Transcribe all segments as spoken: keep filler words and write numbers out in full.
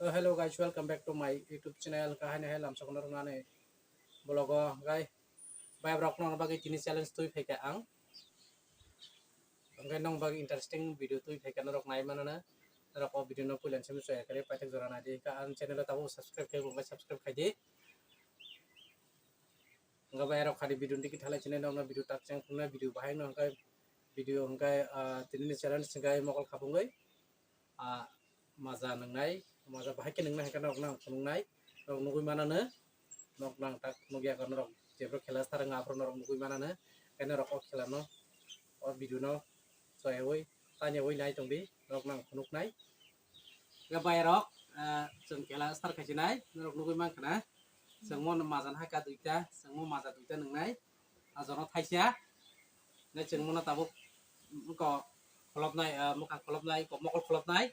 So hello guys, welcome back to my YouTube channel. Kahani hai lamsok norok nani vlog o guys. Bai rok no bagwi tini challenge twi phaikha ang. Hwnkhe nong bagwi interesting video twi phaikha norok nai manana. Norok o video no puilan simi chaya kare paithak jora nai di. Ka ang channel o tabuk subscribe khai bo subscribe khai di. Hwnkhe bai rok khadi video digi thalai chini nokno video tak chang phunuknai video bahai no hwnkhe video hwnkhe, ah, tini ni challenge hwnkhe mokol khapungwi, ah, maja nwngnai, maja bahai khe nwngnai hwnkhe norok nang phunuknai, norok nugwi manano, norok nang tak nugya khe norok jephru khela stharwng aphuru norok nugwi manano, hwnkhe norok o khela no, o video no choyawi, taniyawi nai tongdi, norok nang phunuknai. Hwnkhe bai rok, ah, chwng khela start khaisinai, norok nugwi mankha na. Chwng mo majan hai ka duita, chwng mo maja duita nwngnai. Ah, jono thaisa. Hwnkhe chwng mono tabuk ko kholopnai, ah, mwkhang kholopnai, ko mokol kholopnai.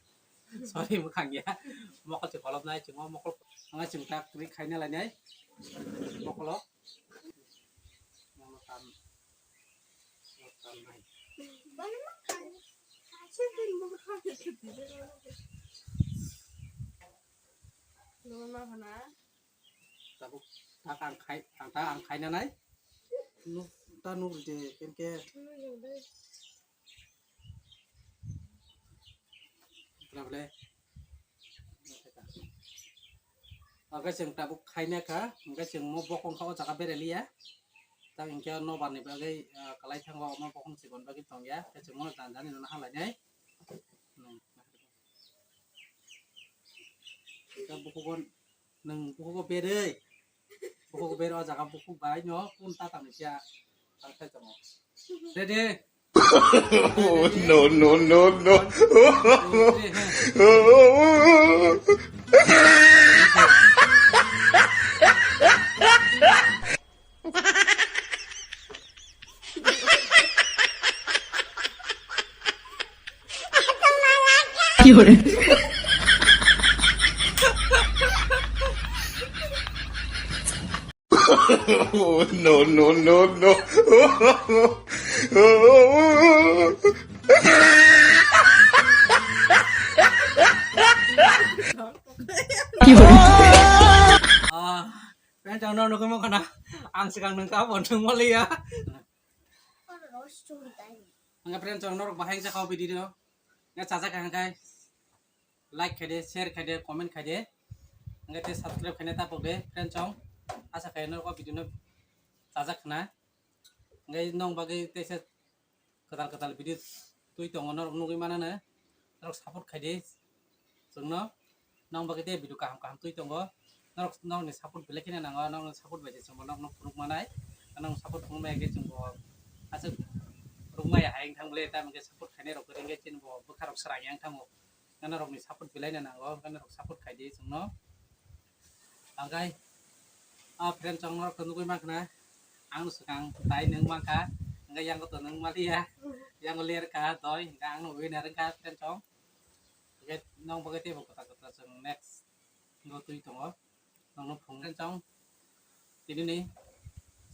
Sorry, mwkhang ya. Mokol se kholopnai, chwng mo mokol. Hwnkhe chwng tak twi khaina lainai. Mokolo. Mono tam. Tabuk tak ang khai, ang tak ang khai nanai. Nuk ta nuk de ken ke. Bla bla. Hwnkhe chwng tabuk khaina kha, hwnkhe chwng mo bokong kha o jaga bereliya. Tak hinkhe nobar ni bagwi, ah, kwlai thango, omo bokong chikon bagwi tongya, khe chwng mo jani jani no halainai. Hmm. Khe bukugo, nwng bukugo berwi, bukugo berwi o jaga bukuk bai no kun ta tangni siya, tak khai tongo. Ready? Oh, no, no, no, no. Oh, no, no, no, no. Ah, friend, ang no nugwi mankha na. Ang swkang nwng kha, bo nwng maliya. Hwnkhe friend, chwng norok bahai wngjakha o video. Hwnkhe chajak kha hwnkhe like khaide, share khaide, comment khaide. Hwnkhe tei subscribe khaina tapok de, friend chwng. Asa khaio norok o video no chajak khna. Hwnkhe nong bagwi teisa kwtal kwtal video twi tongo, norok nugwi manano, norok support khaidi chwngno, nong bagwi tei video kaham kaham twi tongo, norok, norokni support belai kheno nango, norokni support bai se chwngbo norokno phunuk manai, norokni support phunuk maya khe chwngbo aswk phunuk maya hai wng thang bwle, tamo khe support khainai rok kwrwi wngkhe chini bo bwkha rok swrang yang thango, norokni support belai no nango, norok support khaidi chwngno. Hwnkhe, ah, friend chwng norok to nugwi mankha na, ang swkang tai nwng mankha, hwnkhe yang to nwng maliya, yang ler kha doi, hwnkhe ang winner wngkha friend chwng. Hwnkhe nong bagwi teibo kwtal kwtal chwng next no twi tongo, nongno phung friend chwng. Tinini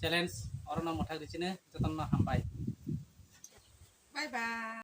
challenge oro no mwthak rw sini, jotono hambai. Bye bye.